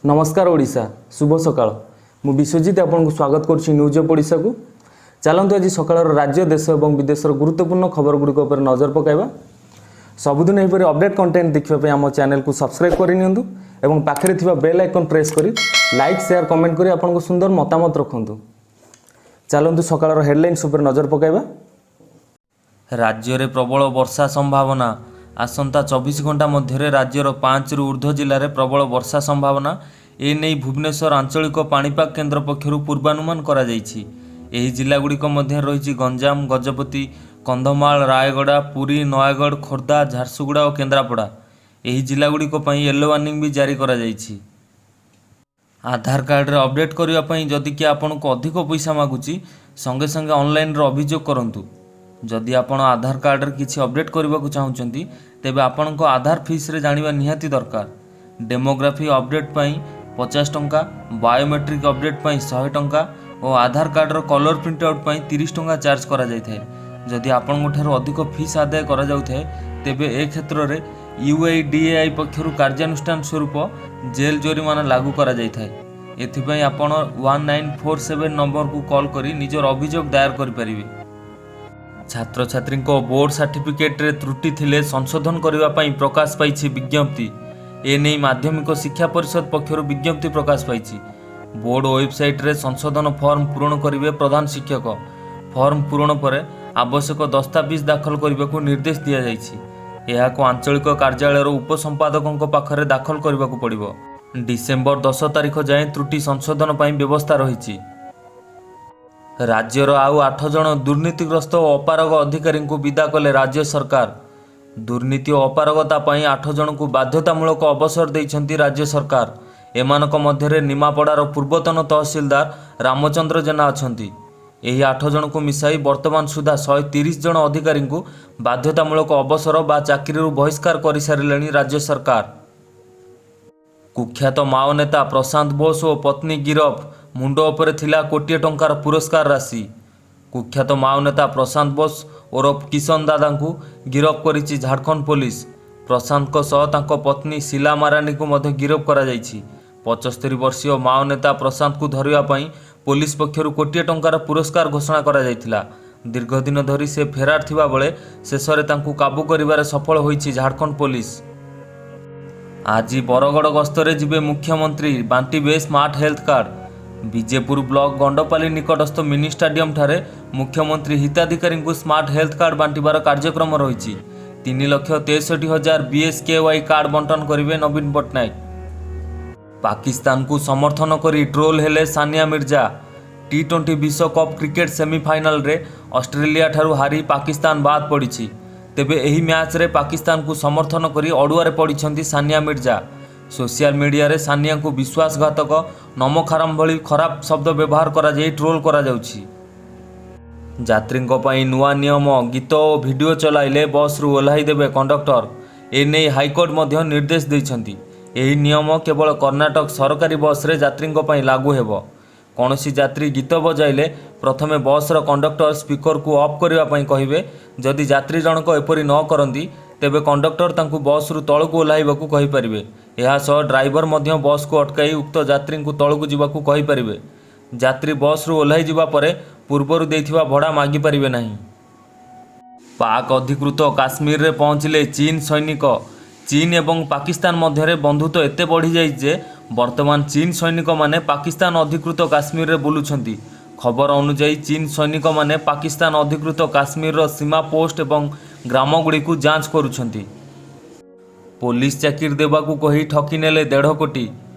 ନମସ୍କାର ଓଡ଼ିଶା, ଶୁଭ ସକାଳ। ମୁଁ ବିଶ୍ୱଜିତ ଆପଣଙ୍କୁ ସ୍ୱାଗତ କରୁଛି ନ୍ୟୁଜ୍ ଅଫ୍ ଓଡ଼ିଶାକୁ। ଚାଲନ୍ତୁ, ଆଜି ସକାଳର ରାଜ୍ୟ, ଦେଶ ଏବଂ ବିଦେଶର ଗୁରୁତ୍ୱପୂର୍ଣ୍ଣ ଖବରଗୁଡ଼ିକ ଉପରେ ନଜର ପକାଇବା। ସବୁଦିନ ଏହିପରି ଅପଡେଟ୍ କଣ୍ଟେଣ୍ଟ ଦେଖିବା ପାଇଁ ଆମ ଚ୍ୟାନେଲକୁ ସବସ୍କ୍ରାଇବ୍ କରିନିଅନ୍ତୁ ଏବଂ ପାଖରେ ଥିବା ବେଲ୍ ଆଇକନ୍ ପ୍ରେସ୍ କରି ଲାଇକ୍, ସେୟାର, କମେଣ୍ଟ କରି ଆପଣଙ୍କ ସୁନ୍ଦର ମତାମତ ରଖନ୍ତୁ। ଚାଲନ୍ତୁ, ସକାଳର ହେଡ଼ଲାଇନ୍ସ ଉପରେ ନଜର ପକାଇବା। ରାଜ୍ୟରେ ପ୍ରବଳ ବର୍ଷା ସମ୍ଭାବନା। ଆସନ୍ତା 24 ଘଣ୍ଟା ମଧ୍ୟରେ ରାଜ୍ୟର 5ରୁ ଉର୍ଦ୍ଧ୍ୱ ଜିଲ୍ଲାରେ ପ୍ରବଳ ବର୍ଷା ସମ୍ଭାବନା। ଏନେଇ ଭୁବନେଶ୍ୱର ଆଞ୍ଚଳିକ ପାଣିପାଗ କେନ୍ଦ୍ର ପକ୍ଷରୁ ପୂର୍ବାନୁମାନ କରାଯାଇଛି। ଏହି ଜିଲ୍ଲାଗୁଡ଼ିକ ମଧ୍ୟରେ ରହିଛି ଗଞ୍ଜାମ, ଗଜପତି, କନ୍ଧମାଳ, ରାୟଗଡ଼ା, ପୁରୀ, ନୟାଗଡ଼, ଖୋର୍ଦ୍ଧା, ଝାରସୁଗୁଡ଼ା ଓ କେନ୍ଦ୍ରାପଡ଼ା। ଏହି ଜିଲ୍ଲାଗୁଡ଼ିକ ପାଇଁ ୟେଲୋ ୱାର୍ଣ୍ଣିଂ ବି ଜାରି କରାଯାଇଛି। ଆଧାର କାର୍ଡ଼ରେ ଅପଡ଼େଟ୍ କରିବା ପାଇଁ ଯଦି କିଏ ଆପଣଙ୍କୁ ଅଧିକ ପଇସା ମାଗୁଛି, ସଙ୍ଗେ ସଙ୍ଗେ ଅନଲାଇନରେ ଅଭିଯୋଗ କରନ୍ତୁ। ଯଦି ଆପଣ ଆଧାର କାର୍ଡ଼ରେ କିଛି ଅପଡ଼େଟ୍ କରିବାକୁ ଚାହୁଁଛନ୍ତି, ତେବେ ଆପଣଙ୍କ ଆଧାର ଫିସ୍ରେ ଜାଣିବା ନିହାତି ଦରକାର। ଡେମୋଗ୍ରାଫି ଅପଡ଼େଟ୍ ପାଇଁ 50 ଟଙ୍କା, ବାୟୋମେଟ୍ରିକ୍ ଅପଡ଼େଟ୍ ପାଇଁ 100 ଟଙ୍କା ଓ ଆଧାର କାର୍ଡ଼ର କଲର୍ ପ୍ରିଣ୍ଟ ଆଉଟ୍ ପାଇଁ 30 ଟଙ୍କା ଚାର୍ଜ କରାଯାଇଥାଏ। ଯଦି ଆପଣଙ୍କ ଠାରୁ ଅଧିକ ଫିସ୍ ଆଦାୟ କରାଯାଉଥାଏ, ତେବେ ଏ କ୍ଷେତ୍ରରେ ୟୁଆଇଡିଏଆଇ ପକ୍ଷରୁ କାର୍ଯ୍ୟାନୁଷ୍ଠାନ ସ୍ୱରୂପ ଜେଲ୍ ଜୋରିମାନା ଲାଗୁ କରାଯାଇଥାଏ। ଏଥିପାଇଁ ଆପଣ 1947 ନମ୍ବରକୁ କଲ୍ କରି ନିଜର ଅଭିଯୋଗ ଦାୟର କରିପାରିବେ। ଛାତ୍ରଛାତ୍ରୀଙ୍କ ବୋର୍ଡ଼ ସାର୍ଟିଫିକେଟରେ ତ୍ରୁଟି ଥିଲେ ସଂଶୋଧନ କରିବା ପାଇଁ ପ୍ରକାଶ ପାଇଛି ବିଜ୍ଞପ୍ତି। ଏନେଇ ମାଧ୍ୟମିକ ଶିକ୍ଷା ପରିଷଦ ପକ୍ଷରୁ ବିଜ୍ଞପ୍ତି ପ୍ରକାଶ ପାଇଛି। ବୋର୍ଡ଼ ୱେବସାଇଟ୍ରେ ସଂଶୋଧନ ଫର୍ମ ପୂରଣ କରିବେ ପ୍ରଧାନ ଶିକ୍ଷକ। ଫର୍ମ ପୂରଣ ପରେ ଆବଶ୍ୟକ ଦସ୍ତାବିଜ ଦାଖଲ କରିବାକୁ ନିର୍ଦ୍ଦେଶ ଦିଆଯାଇଛି। ଏହାକୁ ଆଞ୍ଚଳିକ କାର୍ଯ୍ୟାଳୟର ଉପସମ୍ପାଦକଙ୍କ ପାଖରେ ଦାଖଲ କରିବାକୁ ପଡ଼ିବ। ଡିସେମ୍ବର 10 ତାରିଖ ଯାଏଁ ତ୍ରୁଟି ସଂଶୋଧନ ପାଇଁ ବ୍ୟବସ୍ଥା ରହିଛି। ରାଜ୍ୟର ଆଉ ଆଠ ଜଣ ଦୁର୍ନୀତିଗ୍ରସ୍ତ ଓ ଅପାରଗ ଅଧିକାରୀଙ୍କୁ ବିଦା କଲେ ରାଜ୍ୟ ସରକାର। ଦୁର୍ନୀତି ଓ ଅପାରଗତା ପାଇଁ ଆଠ ଜଣଙ୍କୁ ବାଧ୍ୟତାମୂଳକ ଅବସର ଦେଇଛନ୍ତି ରାଜ୍ୟ ସରକାର। ଏମାନଙ୍କ ମଧ୍ୟରେ ନିମାପଡ଼ାର ପୂର୍ବତନ ତହସିଲଦାର ରାମଚନ୍ଦ୍ର ଜେନା ଅଛନ୍ତି। ଏହି ଆଠ ଜଣଙ୍କୁ ମିଶାଇ ବର୍ତ୍ତମାନ ସୁଦ୍ଧା 130 ଜଣ ଅଧିକାରୀଙ୍କୁ ବାଧ୍ୟତାମୂଳକ ଅବସର ବା ଚାକିରିରୁ ବହିଷ୍କାର କରିସାରିଲେଣି ରାଜ୍ୟ ସରକାର। କୁଖ୍ୟାତ ମାଓ ନେତା ପ୍ରଶାନ୍ତ ବୋଷ ଓ ପତ୍ନୀ ଗିରଫ। ମୁଣ୍ଡ ଉପରେ ଥିଲା କୋଟିଏ ଟଙ୍କାର ପୁରସ୍କାର ରାଶି। କୁଖ୍ୟାତ ମାଓ ନେତା ପ୍ରଶାନ୍ତ ବୋଷ ଓରଫ କିଶନ ଦାଦାଙ୍କୁ ଗିରଫ କରିଛି ଝାଡ଼ଖଣ୍ଡ ପୋଲିସ। ପ୍ରଶାନ୍ତଙ୍କ ସହ ତାଙ୍କ ପତ୍ନୀ ଶିଲା ମାରାଣ୍ଡିଙ୍କୁ ମଧ୍ୟ ଗିରଫ କରାଯାଇଛି। 75 ବର୍ଷୀୟ ମାଓ ନେତା ପ୍ରଶାନ୍ତଙ୍କୁ ଧରିବା ପାଇଁ ପୋଲିସ ପକ୍ଷରୁ କୋଟିଏ ଟଙ୍କାର ପୁରସ୍କାର ଘୋଷଣା କରାଯାଇଥିଲା। ଦୀର୍ଘଦିନ ଧରି ସେ ଫେରାର ଥିବାବେଳେ ଶେଷରେ ତାଙ୍କୁ କାବୁ କରିବାରେ ସଫଳ ହୋଇଛି ଝାଡ଼ଖଣ୍ଡ ପୋଲିସ। ଆଜି ବରଗଡ଼ ଗସ୍ତରେ ଯିବେ ମୁଖ୍ୟମନ୍ତ୍ରୀ, ବାଣ୍ଟିବେ smart health card. Bijepur block Gandapali ନିକଟସ୍ଥ ମିନି ଷ୍ଟାଡିୟମଠାରେ ମୁଖ୍ୟମନ୍ତ୍ରୀ ହିତାଧିକାରୀଙ୍କୁ ସ୍ମାର୍ଟ ହେଲ୍ଥ କାର୍ଡ ବାଣ୍ଟିବାର କାର୍ଯ୍ୟକ୍ରମ ରହିଛି। 3,63,000 ବିଏସ୍କେୱାଇ କାର୍ଡ ବଣ୍ଟନ କରିବେ ନବୀନ ପଟ୍ଟନାୟକ। ପାକିସ୍ତାନକୁ ସମର୍ଥନ କରି ଟ୍ରୋଲ ହେଲେ ସାନିଆ ମିର୍ଜା। ଟି-20 ବିଶ୍ୱକପ୍ କ୍ରିକେଟ ସେମିଫାଇନାଲରେ ଅଷ୍ଟ୍ରେଲିଆଠାରୁ ହାରି ପାକିସ୍ତାନ ବାଦ୍ ପଡ଼ିଛି। ତେବେ ଏହି ମ୍ୟାଚ୍ରେ ପାକିସ୍ତାନକୁ ସମର୍ଥନ କରି ଅଡ଼ୁଆରେ ପଡ଼ିଛନ୍ତି ସାନିଆ ମିର୍ଜା। ସୋସିଆଲ ମିଡିଆରେ ସାନିଆଙ୍କୁ ବିଶ୍ୱାସଘାତକ, ନମକହାରାମ ଭଳି ଖରାପ ଶବ୍ଦ ବ୍ୟବହାର କରାଯାଇ ଟ୍ରୋଲ କରାଯାଉଛି। ଯାତ୍ରୀଙ୍କ ପାଇଁ ନୂଆ ନିୟମ। ଗୀତ ଓ ଭିଡ଼ିଓ ଚଲାଇଲେ ବସ୍ରୁ ଓହ୍ଲାଇ ଦେବେ କଣ୍ଡକ୍ଟର। ଏନେଇ ହାଇକୋର୍ଟ ମଧ୍ୟ ନିର୍ଦ୍ଦେଶ ଦେଇଛନ୍ତି। ଏହି ନିୟମ କେବଳ କର୍ଣ୍ଣାଟକ ସରକାରୀ ବସ୍ରେ ଯାତ୍ରୀଙ୍କ ପାଇଁ ଲାଗୁ ହେବ। କୌଣସି ଯାତ୍ରୀ ଗୀତ ବଜାଇଲେ ପ୍ରଥମେ ବସ୍ର କଣ୍ଡକ୍ଟର ସ୍ପିକରକୁ ଅଫ୍ କରିବା ପାଇଁ କହିବେ। ଯଦି ଯାତ୍ରୀ ଜଣକ ଏପରି ନ କରନ୍ତି, ତେବେ କଣ୍ଡକ୍ଟର ତାଙ୍କୁ ବସ୍ରୁ ତଳକୁ ଓହ୍ଲାଇବାକୁ କହିପାରିବେ। ଏହାସହ ଡ୍ରାଇଭର ମଧ୍ୟ ବସ୍କୁ ଅଟକାଇ ଉକ୍ତ ଯାତ୍ରୀଙ୍କୁ ତଳକୁ ଯିବାକୁ କହିପାରିବେ। ଯାତ୍ରୀ ବସ୍ରୁ ଓହ୍ଲାଇ ଯିବା ପରେ ପୂର୍ବରୁ ଦେଇଥିବା ଭଡ଼ା ମାଗିପାରିବେ ନାହିଁ। ପାକ୍ ଅଧିକୃତ କାଶ୍ମୀରରେ ପହଞ୍ଚିଲେ ଚୀନ ସୈନିକ। ଚୀନ ଏବଂ ପାକିସ୍ତାନ ମଧ୍ୟରେ ବନ୍ଧୁତ୍ୱ ଏତେ ବଢ଼ିଯାଇଛି ଯେ ବର୍ତ୍ତମାନ ଚୀନ ସୈନିକମାନେ ପାକିସ୍ତାନ ଅଧିକୃତ କାଶ୍ମୀରରେ ବୁଲୁଛନ୍ତି। ଖବର ଅନୁଯାୟୀ, ଚୀନ ସୈନିକମାନେ ପାକିସ୍ତାନ ଅଧିକୃତ କାଶ୍ମୀରର ସୀମା ପୋଷ୍ଟ ଏବଂ ଗ୍ରାମଗୁଡ଼ିକୁ ଯାଞ୍ଚ କରୁଛନ୍ତି। ପୋଲିସ ଚାକିରି ଦେବାକୁ କହି ଠକି ନେଲେ 1.5 କୋଟି।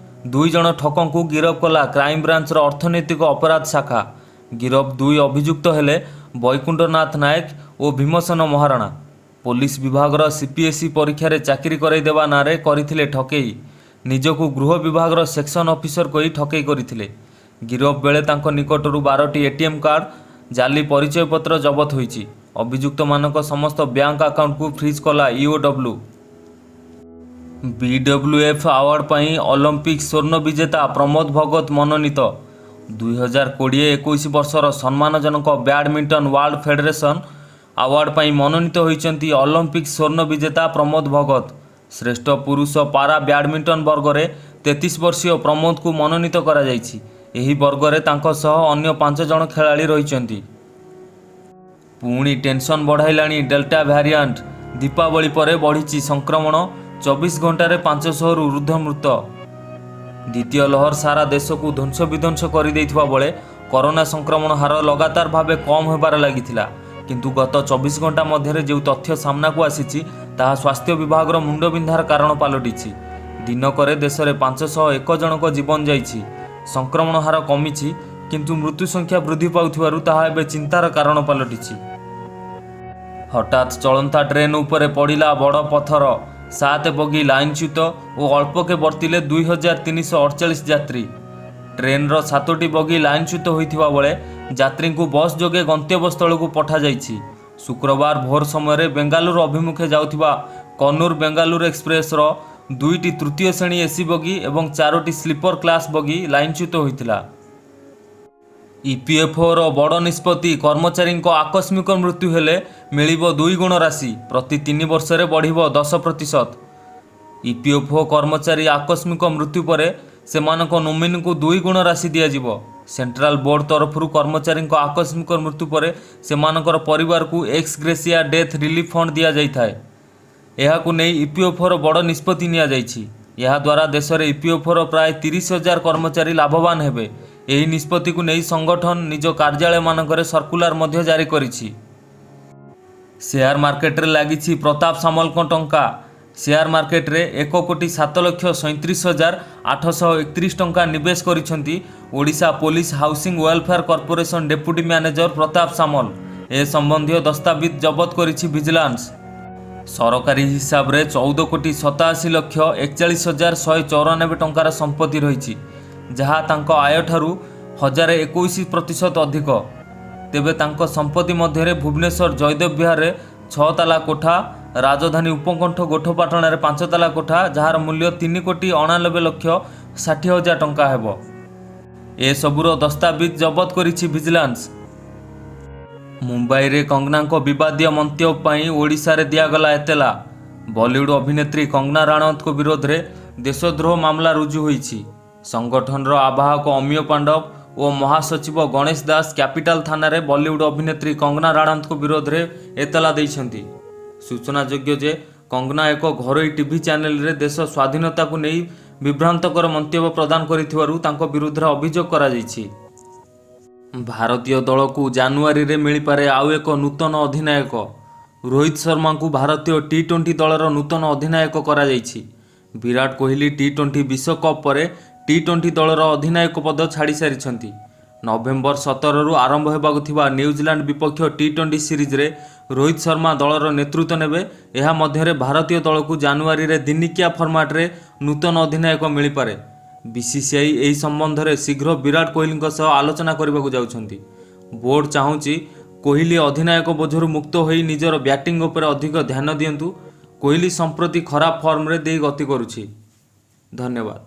ଦୁଇ ଜଣ ଠକଙ୍କୁ ଗିରଫ କଲା କ୍ରାଇମବ୍ରାଞ୍ଚର ଅର୍ଥନୈତିକ ଅପରାଧ ଶାଖା। ଗିରଫ ଦୁଇ ଅଭିଯୁକ୍ତ ହେଲେ ବୈକୁଣ୍ଠନାଥ ନାୟକ ଓ ଭୀମସେନ ମହାରଣା। ପୋଲିସ ବିଭାଗର ସିପିଏସ୍ସି ପରୀକ୍ଷାରେ ଚାକିରି କରାଇଦେବା ନାଁରେ କରିଥିଲେ ଠକେଇ। ନିଜକୁ ଗୃହ ବିଭାଗର ସେକ୍ସନ ଅଫିସର କହି ଠକେଇ କରିଥିଲେ। ଗିରଫ ବେଳେ ତାଙ୍କ ନିକଟରୁ 12ଟି ଏଟିଏମ୍ କାର୍ଡ, ଜାଲି ପରିଚୟପତ୍ର ଜବତ ହୋଇଛି। ଅଭିଯୁକ୍ତମାନଙ୍କ ସମସ୍ତ ବ୍ୟାଙ୍କ ଆକାଉଣ୍ଟକୁ ଫ୍ରିଜ୍ କଲା ଇଓଡବ୍ଲ୍ୟୁ। ବିଡବ୍ଲ୍ୟୁଏଫ୍ ଆୱାର୍ଡ ପାଇଁ ଅଲିମ୍ପିକ୍ସ ସ୍ୱର୍ଣ୍ଣ ବିଜେତା ପ୍ରମୋଦ ଭଗତ ମନୋନୀତ। 2020-21 ବର୍ଷର ସମ୍ମାନଜନକ ବ୍ୟାଡମିଣ୍ଟନ ୱାର୍ଲଡ ଫେଡେରେସନ ଆୱାର୍ଡ ପାଇଁ ମନୋନୀତ ହୋଇଛନ୍ତି ଅଲିମ୍ପିକ୍ସ ସ୍ୱର୍ଣ୍ଣ ବିଜେତା ପ୍ରମୋଦ ଭଗତ। ଶ୍ରେଷ୍ଠ ପୁରୁଷ ପାରା ବ୍ୟାଡମିଣ୍ଟନ ବର୍ଗରେ 33 ବର୍ଷୀୟ ପ୍ରମୋଦଙ୍କୁ ମନୋନୀତ କରାଯାଇଛି। ଏହି ବର୍ଗରେ ତାଙ୍କ ସହ ଅନ୍ୟ ପାଞ୍ଚ ଜଣ ଖେଳାଳି ରହିଛନ୍ତି। ପୁଣି ଟେନସନ୍ ବଢ଼ାଇଲାଣି ଡେଲ୍ଟା ଭ୍ୟାରିଆଣ୍ଟ। ଦୀପାବଳି ପରେ ବଢ଼ିଛି ସଂକ୍ରମଣ, 24 ଘଣ୍ଟାରେ 500ରୁ ଉର୍ଦ୍ଧ୍ୱ ମୃତ। ଦ୍ୱିତୀୟ ଲହର ସାରା ଦେଶକୁ ଧ୍ୱଂସବିଧ୍ୱଂସ କରିଦେଇଥିବା ବେଳେ କରୋନା ସଂକ୍ରମଣ ହାର ଲଗାତାର ଭାବେ କମ୍ ହେବାରେ ଲାଗିଥିଲା। କିନ୍ତୁ ଗତ 24 ଘଣ୍ଟା ମଧ୍ୟରେ ଯେଉଁ ତଥ୍ୟ ସାମ୍ନାକୁ ଆସିଛି, ତାହା ସ୍ୱାସ୍ଥ୍ୟ ବିଭାଗର ମୁଣ୍ଡବିନ୍ଧାର କାରଣ ପାଲଟିଛି। ଦିନକରେ ଦେଶରେ 501 ଜଣଙ୍କ ଜୀବନ ଯାଇଛି। ସଂକ୍ରମଣ ହାର କମିଛି, କିନ୍ତୁ ମୃତ୍ୟୁ ସଂଖ୍ୟା ବୃଦ୍ଧି ପାଉଥିବାରୁ ତାହା ଏବେ ଚିନ୍ତାର କାରଣ ପାଲଟିଛି। ହଠାତ୍ ଚଳନ୍ତା ଟ୍ରେନ୍ ଉପରେ ପଡ଼ିଲା ବଡ଼ ପଥର। ସାତ ବଗି ଲାଇନଚ୍ୟୁତ ଓ ଅଳ୍ପକେ ବର୍ତ୍ତିଲେ 2348 ଯାତ୍ରୀ। ଟ୍ରେନ୍ର ସାତୋଟି ବଗି ଲାଇନଚ୍ୟୁତ ହୋଇଥିବା ବେଳେ ଯାତ୍ରୀଙ୍କୁ ବସ୍ ଯୋଗେ ଗନ୍ତବ୍ୟସ୍ଥଳକୁ ପଠାଯାଇଛି। ଶୁକ୍ରବାର ଭୋର ସମୟରେ ବେଙ୍ଗାଲୁରୁ ଅଭିମୁଖେ ଯାଉଥିବା କନ୍ନୁର ବେଙ୍ଗାଲୁରୁ ଏକ୍ସପ୍ରେସର ଦୁଇଟି ତୃତୀୟ ଶ୍ରେଣୀ ଏସି ବଗି ଏବଂ ଚାରୋଟି ସ୍ଲିପର କ୍ଲାସ୍ ବଗି ଲାଇନଚ୍ୟୁତ ହୋଇଥିଲା। ଇପିଏଫ୍ଓର ବଡ଼ ନିଷ୍ପତ୍ତି। କର୍ମଚାରୀଙ୍କ ଆକସ୍ମିକ ମୃତ୍ୟୁ ହେଲେ ମିଳିବ ଦୁଇ ଗୁଣ ରାଶି, ପ୍ରତି 3 ବର୍ଷରେ ବଢ଼ିବ 10%। ଇପିଏଫ୍ଓ କର୍ମଚାରୀ ଆକସ୍ମିକ ମୃତ୍ୟୁ ପରେ ସେମାନଙ୍କ ନୋମିନିଙ୍କୁ ଦୁଇ ଗୁଣ ରାଶି ଦିଆଯିବ। ସେଣ୍ଟ୍ରାଲ ବୋର୍ଡ ତରଫରୁ କର୍ମଚାରୀଙ୍କ ଆକସ୍ମିକ ମୃତ୍ୟୁ ପରେ ସେମାନଙ୍କର ପରିବାରକୁ X gratia death relief fund ଦିଆଯାଇଥାଏ। ଏହାକୁ ନେଇ ଇପିଏଫ୍ଓର ବଡ଼ ନିଷ୍ପତ୍ତି ନିଆଯାଇଛି। ଏହାଦ୍ୱାରା ଦେଶରେ ଇପିଏଫ୍ଓର ପ୍ରାୟ 30,000 କର୍ମଚାରୀ ଲାଭବାନ ହେବେ। ଏହି ନିଷ୍ପତ୍ତିକୁ ନେଇ ସଂଗଠନ ନିଜ କାର୍ଯ୍ୟାଳୟମାନଙ୍କରେ ସର୍କୁଲାର ମଧ୍ୟ ଜାରି କରିଛି। ସେୟାର ମାର୍କେଟରେ ଲାଗିଛି ପ୍ରତାପ ସାମଲଙ୍କ ଟଙ୍କା। ସେୟାର ମାର୍କେଟରେ 1,07,37,831 ଟଙ୍କା ନିବେଶ କରିଛନ୍ତି Odisha police housing welfare corporation deputy manager Pratap Samal. ଏ ସମ୍ବନ୍ଧୀୟ ଦସ୍ତାବିଜ ଜବତ କରିଛି ଭିଜିଲାନ୍ସ। ସରକାରୀ ହିସାବରେ 14,87,41,194 ଟଙ୍କାର ସମ୍ପତ୍ତି ରହିଛି, ଯାହା ତାଙ୍କ ଆୟଠାରୁ 1021% ଅଧିକ। ତେବେ ତାଙ୍କ ସମ୍ପତ୍ତି ମଧ୍ୟରେ ଭୁବନେଶ୍ୱର ଜୟଦେବ ବିହାରରେ ଛଅ ତାଲା କୋଠା, ରାଜଧାନୀ ଉପକଣ୍ଠ ଗୋଠପାଟଣାରେ ପାଞ୍ଚ ତାଲା କୋଠା, ଯାହାର ମୂଲ୍ୟ 3,89,60,000 ଟଙ୍କା ହେବ। ଏସବୁର ଦସ୍ତାବିଜ ଜବତ କରିଛି ଭିଜିଲାନ୍ସ। ମୁମ୍ବାଇରେ କଙ୍ଗନାଙ୍କ ବିବାଦୀୟ ମନ୍ତବ୍ୟ ପାଇଁ ଓଡ଼ିଶାରେ ଦିଆଗଲା ଏତଲା। ବଲିଉଡ୍ ଅଭିନେତ୍ରୀ କଙ୍ଗନା ରାଣାୱତଙ୍କ ବିରୋଧରେ ଦେଶଦ୍ରୋହ ମାମଲା ରୁଜୁ ହୋଇଛି। ସଂଗଠନର ଆବାହକ ଅମିୟ ପାଣ୍ଡବ ଓ ମହାସଚିବ ଗଣେଶ ଦାସ କ୍ୟାପିଟାଲ ଥାନାରେ ବଲିଉଡ୍ ଅଭିନେତ୍ରୀ କଙ୍ଗନା ରାଣାୱତଙ୍କ ବିରୋଧରେ ଏତଲା ଦେଇଛନ୍ତି। ସୂଚନାଯୋଗ୍ୟ ଯେ କଙ୍ଗନା ଏକ ଘରୋଇ ଟିଭି ଚ୍ୟାନେଲରେ ଦେଶ ସ୍ୱାଧୀନତାକୁ ନେଇ ବିଭ୍ରାନ୍ତକର ମନ୍ତବ୍ୟ ପ୍ରଦାନ କରିଥିବାରୁ ତାଙ୍କ ବିରୁଦ୍ଧରେ ଅଭିଯୋଗ କରାଯାଇଛି। ଭାରତୀୟ ଦଳକୁ ଜାନୁଆରୀରେ ମିଳିପାରେ ଆଉ ଏକ ନୂତନ ଅଧିନାୟକ। ରୋହିତ ଶର୍ମାଙ୍କୁ ଭାରତୀୟ ଟି-20 ଦଳର ନୂତନ ଅଧିନାୟକ କରାଯାଇଛି। ବିରାଟ କୋହଲି ଟି-20 ବିଶ୍ୱକପ୍ ପରେ ଟି-20 ଦଳର ଅଧିନାୟକ ପଦ ଛାଡ଼ି ସାରିଛନ୍ତି। ନଭେମ୍ବର 17ରୁ ଆରମ୍ଭ ହେବାକୁ ଥିବା ନ୍ୟୁଜିଲାଣ୍ଡ ବିପକ୍ଷ ଟି-20 ସିରିଜରେ ରୋହିତ ଶର୍ମା ଦଳର ନେତୃତ୍ୱ ନେବେ। ଏହା ମଧ୍ୟରେ ଭାରତୀୟ ଦଳକୁ ଜାନୁଆରୀରେ ଦିନିକିଆ ଫର୍ମାଟରେ ନୂତନ ଅଧିନାୟକ ମିଳିପାରେ। ବିସିସିଆଇ ଏହି ସମ୍ବନ୍ଧରେ ଶୀଘ୍ର ବିରାଟ କୋହଲିଙ୍କ ସହ ଆଲୋଚନା କରିବାକୁ ଯାଉଛନ୍ତି। ବୋର୍ଡ ଚାହୁଁଛି କୋହଲି ଅଧିନାୟକ ବୋଝରୁ ମୁକ୍ତ ହୋଇ ନିଜର ବ୍ୟାଟିଂ ଉପରେ ଅଧିକ ଧ୍ୟାନ ଦିଅନ୍ତୁ। କୋହଲି ସମ୍ପ୍ରତି ଖରାପ ଫର୍ମରେ ଦେଇ ଗତି କରୁଛି। ଧନ୍ୟବାଦ।